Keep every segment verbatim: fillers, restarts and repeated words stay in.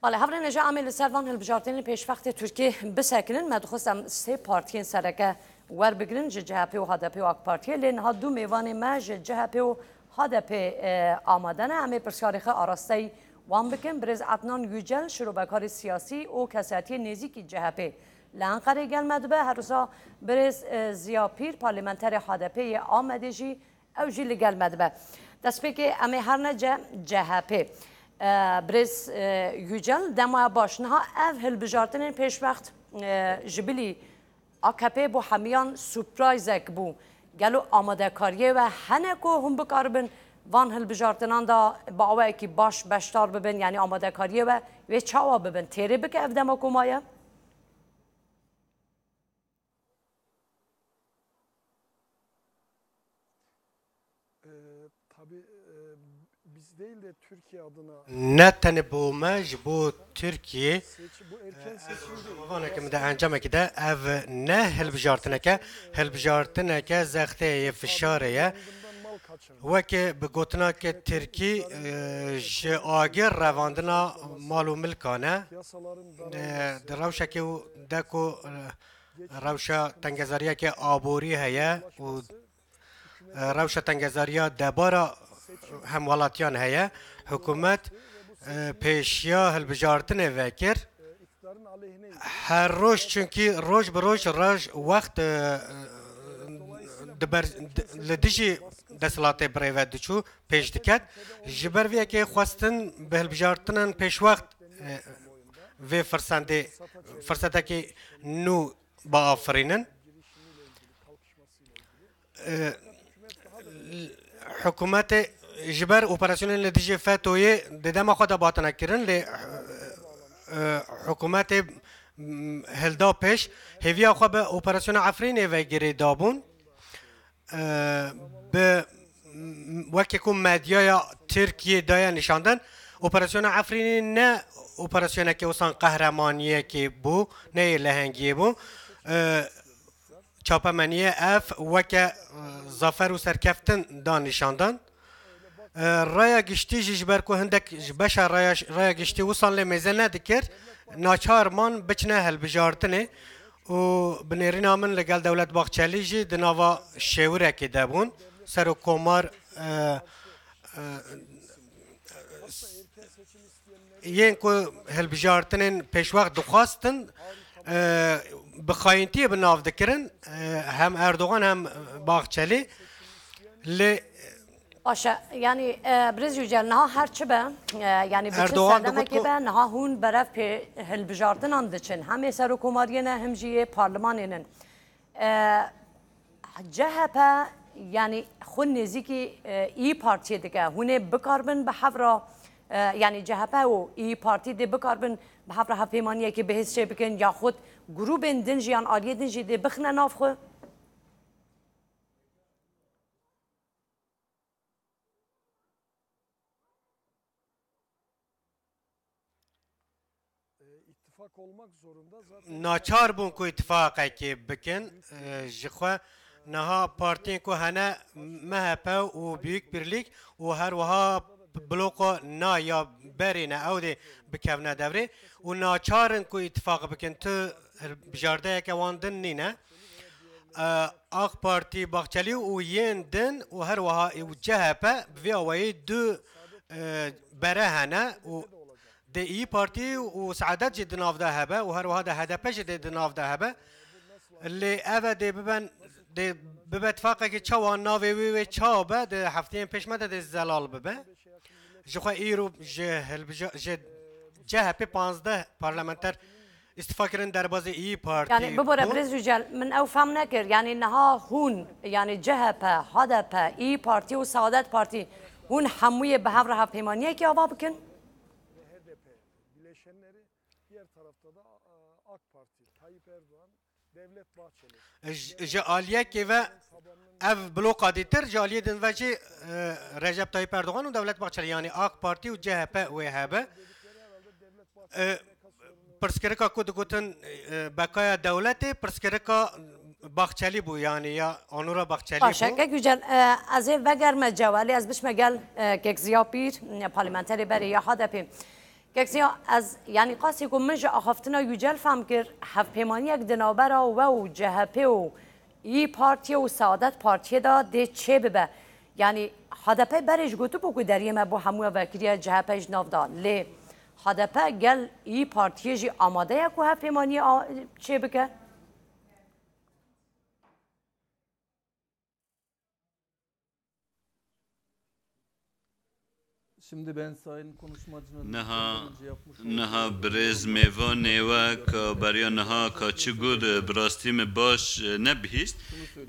Belê, hevrêne ji em ê li ser van hilbijartinên pêşwextê Tirkiyê bisekinin. Me dixwest em sê partiyên sereke werbigirin, ji C H P û H D P û AK Partiyê, lê niha du mêvanê me ji C H P û H D P, e, amade ne. Em ê pirsyarê xwe arasteyî wan bikin. Birêz Adnan Yücel, şirovekarê siyasî û kesayetiyê nêzîkî C H P li Enqerê gel me dibe. Her wisa birêz, e, Ziya Pîr, parlamenterê H D P yê Amedê jî, ew jî li gel me dibe. Destpêkê em ê herne ce C H P. E, birêz, e, Yücel, dema baş. Niha ev hilbijartinên pêşwext, e, ji bilî A K P bo hemiyan surprizek bû. Gelo amadekariyê we hene ku hûn bikaribin van hilbijartinan de bi awayekî baş beşdar bibin, yanî amadekariyê we wê çawa bibin? Têrê bike ev dema ku maye? Ee, tabii, e, biz değil de Türkiye adına Ne tenê bo me, ji bo Tirkiyê, seçi-, bu erken seçim değil. Vaneke min de encamekî de ev ne hilbijartineke, hilbijartineke zextê ye, fişarê ye. Bundan mal kaçırıldı. Weke bi gotineke tirkî, e, ji agir revandina mal û milkan e. Piyasaların E, di rewşekê û de ku, e, rewşa tengezariyeke aborî heye û, e, rewşa tengezariya debara hemwelatiyan heye. Hikûmet, e, pêşiya hilbijartinê vekir. Her roj, çunkî roj bi roj, roj wext, e, di ber, di, li dijî desthilatê birêve diçû, pêş diket. Ji ber vê yekê xwestin bi hilbijartinên pêşwext, e, vê firsendê, firsetekî nû biafirînin. E, hikûmetê ji ber operasyonên li dijî fetoyê di dema xwe de hatine kirin, lê, e, hikûmetê, m, hilda pêş, hêviya xwe bi operasyona Efrînê ve girê dabûn. E, bi, m, weke ku medyaya Tirkiyê daye nîşandin, operasyona Efrînê ne operasyoneke wisa qehremaniyekê bû, ne yê lehengiyê bû. E, çapemeniyê ev weke, e, zafer û serkeftin da nîşandan. E, raya giştî jî, ji ber ku hindek ji beşa raya, raya giştî wisa lê mêze nedikir, naçar man biçine hilbijartinê û bi nêrîna min li gel Dewlet Bahçelî jî di nava şêwirekê de bûn. Serokkomar, e, e, yên ku hilbijartinên pêşwext dixwastin, e, bi xayîntiyê bi nav dikirin, e, hem Erdogan hem Bahçelî. Lê Baş e, yanî, e, Birêz Yücel, niha her çi be, e, yanî bi çi Erdogan serdemekê digot ku be, niha hûn berev pê hilbijartinan diçin. Hem ê serokkomariyê ne, him jî yê parlimanê nin. E, C H P, yanî xwe nêzîkî, e, İYİ Partiyê dike. Hûn ê bikaribin bi hev re, e, yanî C H P û İYİ Partî dê bikaribin bi hev re hevpeymaniyekê bihêz çêbikin, yaxud grûbên din jî yan aliyê din jî dê bixine nav xwe? Naçar bûn ku îtifaqekê bikin, e, ji xwe niha partiyên ku hene, M H P û Büyük Birlik û her wiha bloka na ya berê ne, ew dê bikevne devrê û naçar in ku îtifaq bikin, tu bijardeyeke wan din nîne. E, AK Partî, Bahçelî û yên din û her wiha û C H P bi vî awayî du, e, bere hene û dê İYİ Partî û Saadet jî di nav de hebe û her wiha de H D P jî dê di nav de hebe. Lê ev e dê biben, dê bibe tifaqekî çawa navê wî wê çawa be, di hefteyên pêş me de dê zelal bibe. Ji xwe îro ji hilbija-, ji C H P panzdeh parlamenter îstifa kirin derbazî İYİ Partî Yanî bibore bûn. Birêz Yücel, min ew fehm nekir. Yanî niha hûn, yanî C H P, H D P, İYİ Partî û Saadet Partî, hûn hemûyê bi hev re hevpeymaniyekî ava bikin? H D P bileşenleri, diğer tarafta da, e, AK Parti, Tayyip Erdoğan, Devlet Bahçeli. Ji, ji aliyekê ve ev bloka dîtir, ji aliyê din ve jî, e, Recep Tayyip Erdoğan û Devlet Bahçeli, yanî AK Parti û C H P wê hebe. E, pirsgirêka ku digotin, e, bekaya dewletê, pirsgirêka Bahçelî bû, yanî ya Onura Bahçelî Baş e, bû. Kek Yücel, e, ez ê vegerme cewa, lê ez biçme gel, e, Kek Ziya Pîr, e, parlamenterê berê ya H D P. Kek Ziya, ez, yanî qasî ku min ji axaftina Yücel fehm kir, hevpeymaniyek di navbera we û C H P û İYİ Partiye û Saadet Partiye de dê çêbibe. Yanî H D P berê jî gotibû ku deriyê me bo hemû ya vekiriye, C H P ji nav da. Lê H D P gel İYİ Partiye jî amade ye ku hevpeymaniyê a-, çêbike? Şimdi ben sayın konuşmacının Niha önce yapmış olduğu niha birêz mêvanê we ka beriya niha ka çi got, bi rastî min baş, e, nebihîst.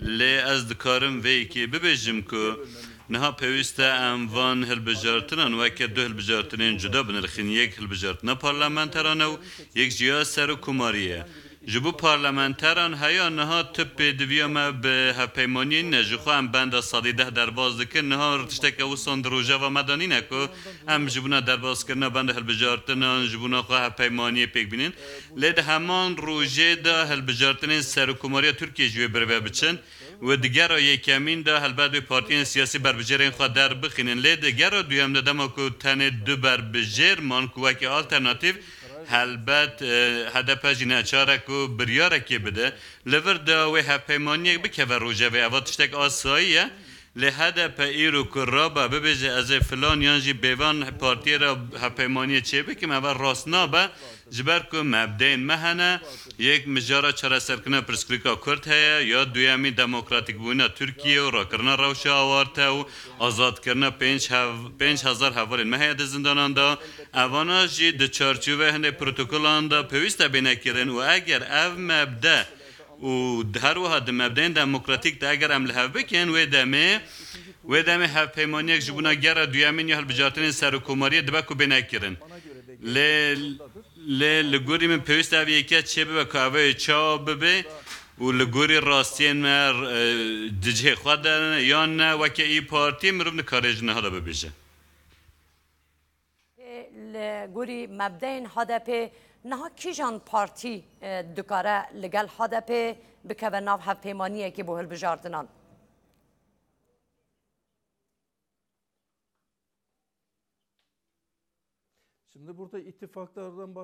Lê ez dikarim vê yekê bibêjim ku niha pêwîst e em van hilbijartinan weke du hilbijartinên cuda binirxîn. Yek hilbijartina parlamenteran e û yek jî ya serokkomarî ye. Ji bo parlamenteran heya niha tu pêdiviya me bi hevpeymaniyê nîne. Ji xwe em benda sedî deh derbas dikin. Niha tişteke wisan di rojeva me de nîne ku em ji bona derbaskirina benda hilbijartinan, ji bona xwe hevpeymaniyê pêk bînin. Lê di heman rojê de hilbijartinên serokkomariya Tirkiyê ji wê birve biçin. Û di gera yekemîn de helbet wê partiyên siyasî berbijêrên xwe derbixînin. Lê di gera duyem de dema ku tenê du berbijêr man ku wekî alternatîf, helbet, e, H D P jî neçar e ku biryarekê bide. Li vir de wê hevpeymaniyek bikeve rojevê. Eva tiştek asayî ye. Lê H D P îro ku rabe bibêje ez ê filan yan jî bêvan partiyê re hevpeymaniyê çêbikim, eva rast nabe. Ji ber ku mebdeyên me hene, yek mijara çareserkirina pirsgirêka Kurd heye, ya duyemî demokratîkbûna Tirkiye û rakirina rewşa awarte û azadkirina pênc hev-, pênc hezar hevalên me heye di zindanan de. Evana jî di çarçovê hindê protokolan de pêwîst e bêne kirin û eger ev mebde û her wiha di mebdeyên demokratîk de eger em li hev bikin, wê demê, wê demê hevpeymaniyek ji bona gera duyemîn ya hilbijartinên serokkomariyê dibe ku bêne kirin. Lê, lê li gorî min pêwîst e ev yekê çêbibe ku ev ê çawa bibe û li gorî rastiyên me, e, di cihê xwe de ne yan ne weke İYİ Partî mirov nikare ji niha de bibêje. Li gorî mebdeyên H D P niha kîjan partî, e, dikare li gel H D P bikeve nav hevpeymaniyekê bo hilbijartinan?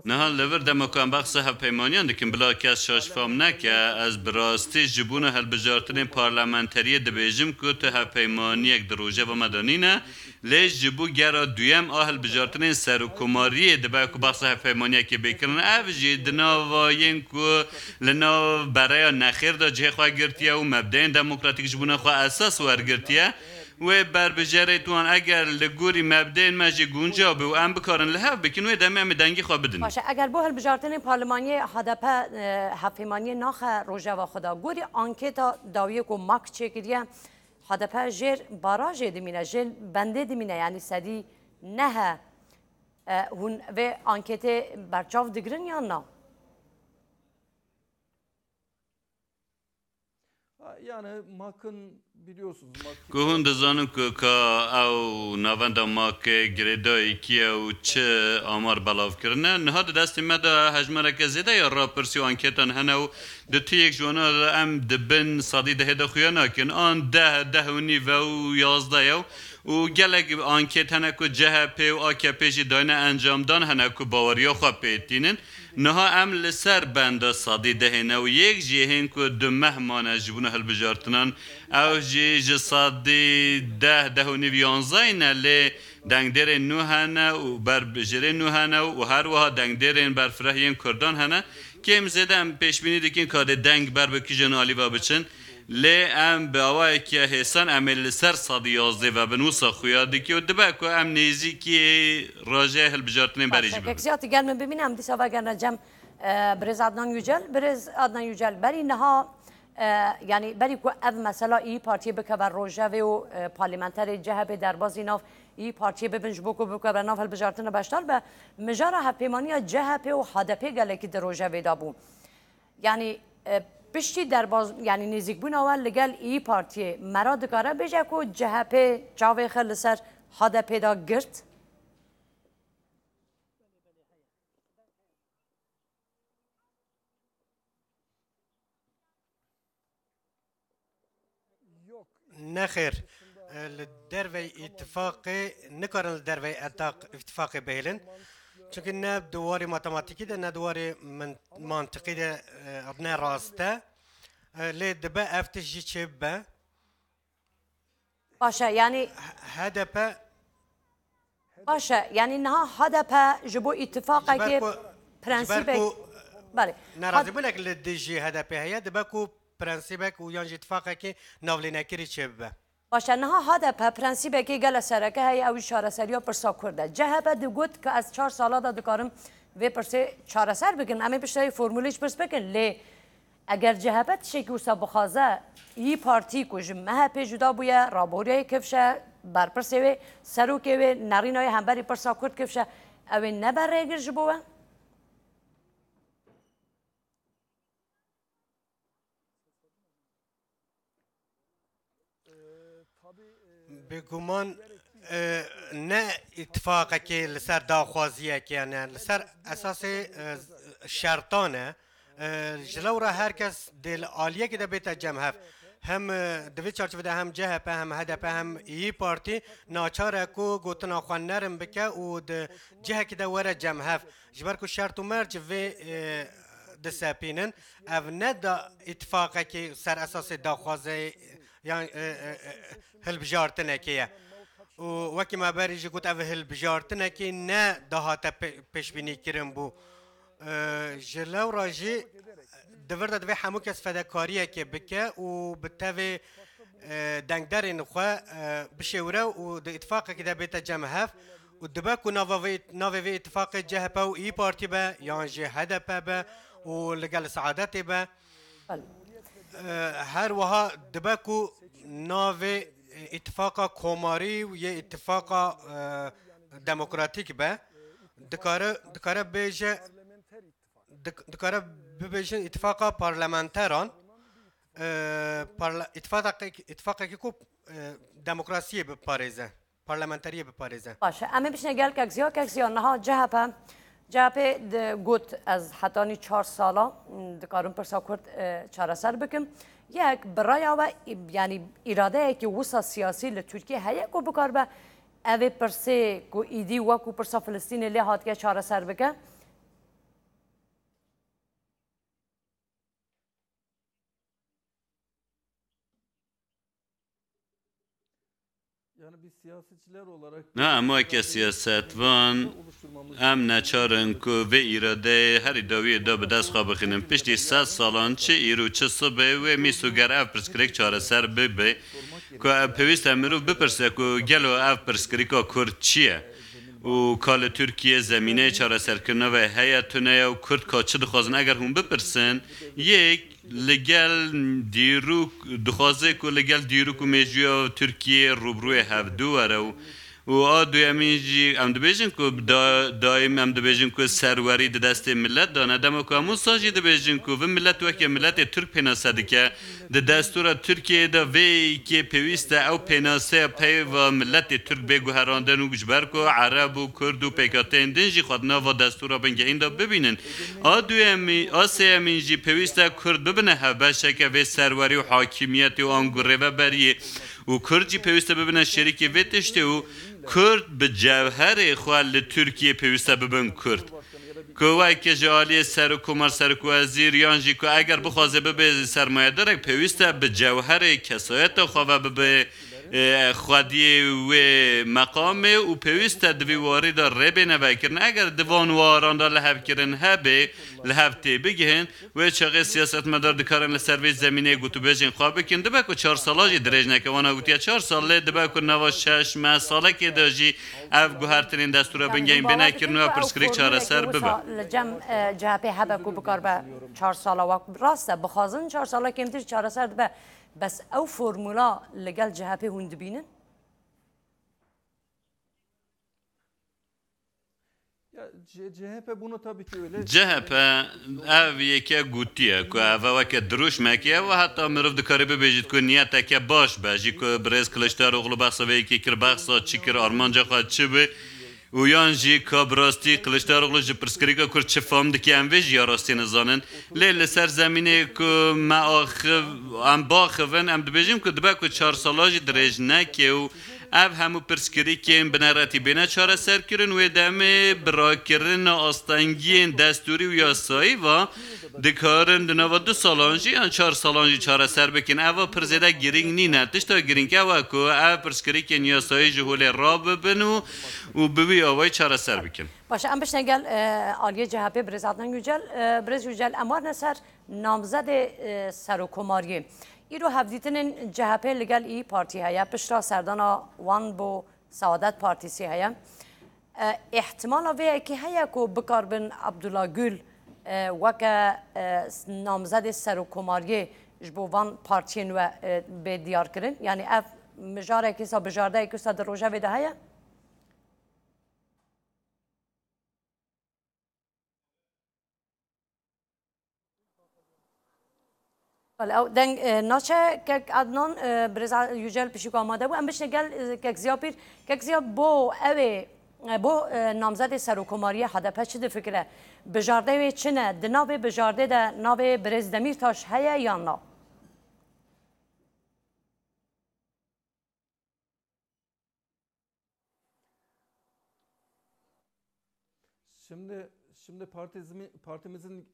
Niha li vir dema ku em behsa hevpeymaniyan dikin, bila kes şaş fam neke, ez bi rastî ji bona hilbijartinên parlamenteriyê dibêjim ku tu hevpeymaniyek di rojeva me de nîne, lê ji bo gera duyem a hilbijartinên serokkomariyê dibe ku behsa hevpeymaniyekê bê kirin. Ev jî di nava yên ku li nav bereya nexêr de cihê xwe girtiye û mebdeyên demokratîk ji bona xwe esas wergirtiye. Wê berbijêrê wan eger li gorî mebdeyên me jî guncaw be û em bikarin li hev bikin, wê demê em ê dengê xwe bidin. Baş e, eger bo hilbijartinên parlemaniyê H D P, e, hevpeymaniyê naxe rojeva xwe de. Gorî anketa dawiyê ku mak çêkiriye, H D P jêr barajê dimîne, jêr bendê dimîne, yanî sedî neh e. E, hûn vê anketê berçav digirin yan na? Ha, yani MAK'ın biliyorsunuz MAK Ku hûn dizanin ku ka ew navenda MAK'ê girêdayî kî ye û çi amar belav kirine. Niha di destê me de hejmareke zêde ya rapirsî û anketan hene û di tu yek ji wana de em di bin sedî dehê de xuya nakin. An deh, deh û nîv e û yazdeh ye û gelek anket hene ku C H P û A K P jî dayine encamdan hene ku baweriya xwe pê tînin. Niha em li ser benda sedî dehê ne û yek jî hên ku du meh mane ji bona hilbijartinan, ew jî ji sedî deh, deh û nîv, yanzayî ne, lê dengdêrên nû hene û berbijêrên nû hene û her wiha dengdêrên berfireh yên Kurdan hene. Kêm zêde em pêşbînî dikin ka dê deng ber bi kîjan alî ve biçin. Lê em bi awayekî hêsan em ê li ser sedî yazdeh vebin, wisa xuya dikî û dibe ku em nêzîkî rojê hilbijartinên berê jî bibin. Kek Ziya, tu gel min bimîne, em dîsa vegerine cem, e, birêz Adnan Yücel. Birêz Adnan Yücel, berî niha, e, yanî berî ku ev mesela İYİ Partiyê bikeve rojevê û, e, parlamenterê C H P derbazî nav İYİ Partiyê bibin ji bo ku bikeve nav hilbijartina beşdar be, mijara hevpeymaniya C H P û H D P gelekî di rojevê de bû. Yanî, e, piştî derbaz, yanî nêzîkbûna we li gel İYİ Partiyê, mera dikare bêje ku C H P çavê xwe li ser H D P de girt? Nexêr, li dervey îtifaqê nikarin li dervey etaq-, îtifaqê bihêlin. Çunke ne di warê matematîkî de ne di warê min-, mantiqî de, e, ne rast e. E, lê dibe ev tişt jî çêbibe. Baş e, yanî H D P Baş e, yanî niha H D P ji bo îtifaqekê ji ber ku, ji ber prensîbek-, ku belê. Nerazîbûnek li dijî H D P heye, dibe ku prensîbek û yan jî îtifaqekê navlênekirî çêbibe. Baş e, niha H D P prensîbekê gele sereke heye, ew jî çareseriya pirsa Kurd e. C H P digot ku ez çar sala de dikarim vê pirsê çareser bikim. Em ê piştre formulê ji pirs bikin, lê eger C H P tiştekî wisa bixwaze, Îyî Partî ku ji M H P cuda bûye, raboriyayê kifş e, berpirsê wê, serokê wê, nerîna wê hemberî pirsa Kurd kifş e, ew ê nebe rêgir ji bo we? Bêguman, e, ne îtifaqekê li ser daxwaziyekê ye, ne, li ser esasê, e, şertan e. E, ji lewra her kes dê li aliyekê de bête cem hev. Hem, e, di vê çarçovê de hem C H P, hem H D P, hem Îyî Partî naçar e ku gotina xwe nerin bike û di cihekê de were cem hev. Ji ber ku şert û merc vê, e, disepînin. Ev ne da îtifaqekê ser esasê daxwazê yan, e, e, e, hilbijartinekê ye. Û wekî me berî jî got, ev hilbijartinekê ne dahate pê-, pêşbînî kirin bû. E, ji lewra jî di vir de divê hemû kes fedekariyekê bike û bi tevê, e, dengderên xwe, e, bişêwire û di îtifaqekê de bête cem hev û dibe ku nava vê, navê vê îtifaqê C H P û Îyî Partî be yan jî H D P be û li gel Seadetê be. Belê. E, her wiha dibe ku navê, e, îtifaqa komarî û yê îtifaqa, e, demokratîk be, dikare, dikare bêje, dik-, dikare bibêjin îtifaqa parlamenteran, e, parla-, îtifaqek-, îtifaqekî ku, e, demokrasiyê biparêze. Parlamenteriyê biparêze. Baş e. Em ê bişine gel Kek Ziya. Kek Ziya, niha C H P, C H P di got, ez hetanî çar sala, m, dikarim pirsa Kurd, e, çareser bikim. Yek, bi raya we, î-, yanî îradeyekî wisa siyasî li Tirkiyê heye ku bikaribe evê pirsê ku îdî wekû pirsa Filistînê lê hatiye çareser bike? Na, em weke siyasetvan, em neçar in ku vê îradeyê herî dawiyê de bi dest xwe bixînin. Piştî sed salan çi îro çi sibê wê mîs û ger ev pirsgirêk çareser bibe, ku ev pêwîst e mirov bipirse ku gelo ev pirsgirêka Kurd çi ye? Û ka li Tirkiyê zemîneyê çareserkirina vê heye tune ye û Kurd ka çi dixwazin? Eger hûn bipirsin, yek li gel dîrok, dixwaze ku li gel dîrok û mêjûya Tirkiyê rûbirûyê hevdû were û, û a duyemîn jî em dibêjin ku da-, daîm em dibêjin ku serwerî di destê milet de ne. Dema ku hemû sal jî dibêjin ku vê milet weke miletê Tirk pênase dike, di destûra Tirkiyeyê de vê yekê pêwîst e ew pênaseya peyva miletê Tirk bê guherandin û ji ber ku Ereb û Kurd û pêkhateyên din jî xwe di nava destûra bingehîn de bibînin. A duyemî, a sêyemîn jî pêwîst e Kurd bibine hevbeşeke vê serwerî û hakimiyetê û ango rêveberiyê û Kurd jî pêwîst e bibine şerîkê vê tiştê û Kurd bi cewherê xwe li Tirkiyê pêwîst e bibin Kurd. Ku weke ji aliyê serokkomar, serokwezîr yan jî ku eger bixwaze bibe sermayedarek, pêwîst e bi cewherê kesayeta xwe ve bibe, e, xwediyê wê meqamê û pêwîst e di vî warî de rê bêne vekirin. Eger di van waran de lihevkirin hebe, li hev tê bigihên, wê çaxê siyasetmedar dikarin li ser vê zemîneyê gotûbêjên xwe bikin. Dibe ku çar sala jî dirêj neke, wana gotiye çar sal, lê dibe ku nava şeş meh salekê de jî ev guhertinên destûra bingehîn bê nekirin û ev pirsgirêk çareser bibe. Li cem, e, C H P hebe ku bikaribe çar sala wek rast e, bixwazin çar sala kêmtir çareser dibe. Bes ew formula li gel C H P hûn dibînin? Ya, C-, C H P bunu tabii ki öyle C H P ev yeke gotiye ku ev e weke dirûşmekê ye û heta mirov dikare bibêjit ku niyeteke baş be, jî ku birêz Kiliçdaroglu behsa vê yekê kir, behsa çi kir, armanca xwe çi bi û yan jî ka bi rastî Kiliçdaroglu ji pirsgirêka Kurd çi fam dike, em vê jî ya rastî nizanin. Lê li ser zemînê ku me axiv-, em baxivin, em dibêjin ku dibe ku çar sala jî dirêj neke û Ev hemû pirsgirêkên bineretî bêne çareserkirin, wê demê bi rakirina astengiyên destûrî û yasayî ve dikarin di nava du salan jî yan çar salan jî çareser bikin. Eva pir zêde girîng nîne. Tişta girîng ew e ku ev pirsgirêkên yasayî ji holê rabibin û, û bi wî awayî çareser bikin. Baş e, em bişne gel, e, aliyê C H P, Birêz Adnan Yücel. E, Birêz Yücel, em warine ser namzedê, e, serokkomariyê. Îro hevdîtinên C H P li gel İYİ Partî heye, pişta serdana wan bo Saadet Partîsî heye. E, îhtimala vê yekê heye ku bikaribin Abdullah Gül, e, weke, e, namzedê serokkomariyê ji bo van partiyên we, e, bê diyarkirin? Yanî ev mijarekî sa bijardeyekî sa di rojevê de heye? Bale, ew deng, e, naçe kek Adnan, e, Birêz Yücel pişik amade bû. Em bişne gel, e, kek Ziya Pîr. Kek Ziya, bo ew ê, e, bo, e, namzedê serokkomariyê H D P çi difikire? Bijardeyê wê çi ne? Di navê bijardê de navê Birêz Demîrtaş heye yan na? Şimdi, şimdi partizmi-, partimizin,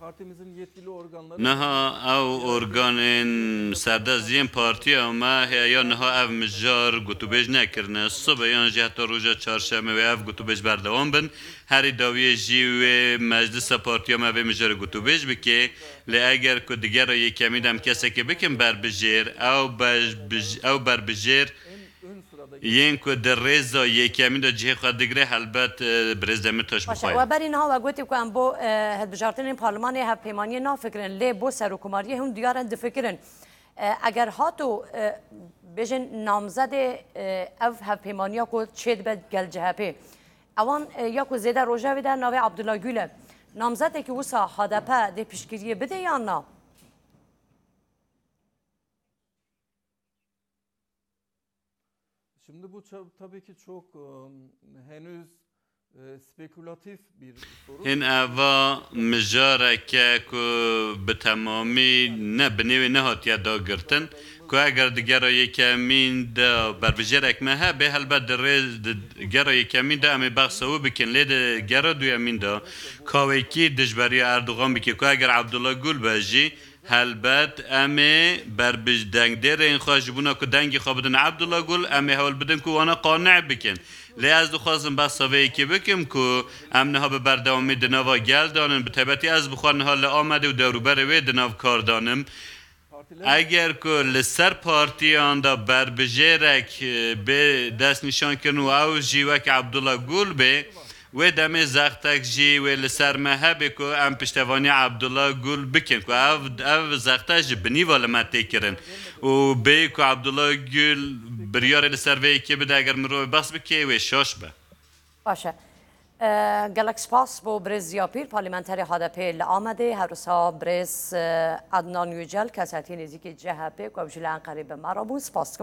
partimizin yetkili organları Niha ew organên serdest yên partiya me heye ya niha ev mijar gotûbêj nekirine. Sibe yan jî heta roja çarşemê wê ev gotûbêj berdewam bin. Herî dawiyê jî wê meclisa partiya me vê mijarê gotûbêj bike. Lê eger ku di gera yekemî de em kesekê bikin berbijêr, ew ber-, bij-, ew berbijêr yên ku di rêza yekemî de cihê xwe digre, helbet, e, Birêz Demîrtaş Baş e, bixwaye. We berî niha we gotî ku em bo, e, hilbijartinên parlemanê hevpeymaniyê nafikirin, lê bo serokkomariyê hûn diyar in difikirin. E, eger hato, e, bêjin namzedê, e, ev hevpeymaniya ku çêdibe gel C H P, ewan, e, ya ku zêde rojevê de navê Abdullah Gül e, namzedekî wisa H D P dê piştgiriyê bide yan na? Şimdi bu ça-, tabii ki çok, e, henüz, e, spekülatif bir soru. Hîn eva mijareke ku bi temamî ne, binê wê nehatiye dagirtin, ku eger di gera yekemîn de, berbijêrek me hebe, helbet di rê-, di gera yekemîn de em ê behsa wî bikin, lê di gera duyemîn de kawekî dijberiya Erdogan bike, ku eger Abdullah Gül be jî, helbet, em ê berbij-, dengdêrên xwe ji bona ku dengê xwe bidin Abdullah Gül, em ê hewl bidin ku wana qane bikin. Lê ez dixwazim behsa vê yekê bikim ku em niha bi berdewamî di nava gel de nin. Bi taybetî ez bi xwe niha li Amedê û dewrûberê wê di nav kar de nim. Eger ku li ser partiyan de berbijêrek, e, bê destnîşankirin û ew jî wek Abdullah Gül bê, wê demê zextek jî wê li ser me hebe ku em piştevaniya Abdullah Gül bikin, ku ev, ev zexte ji binî ve li me tê kirin. Û bê ku Abdullah Gül biryarê li ser vê yekê bide, eger mirovê behs bike, wê şaş be. Baş e. E, gelek spas bo birêz Ziya Pîr, parlamenterê H D P li Amedê, her wisa birêz, e, Adnan Yücel, kesekî nêzîkî C H P, ku ew jî li Enqerê bi me re bûn. Spas dikim.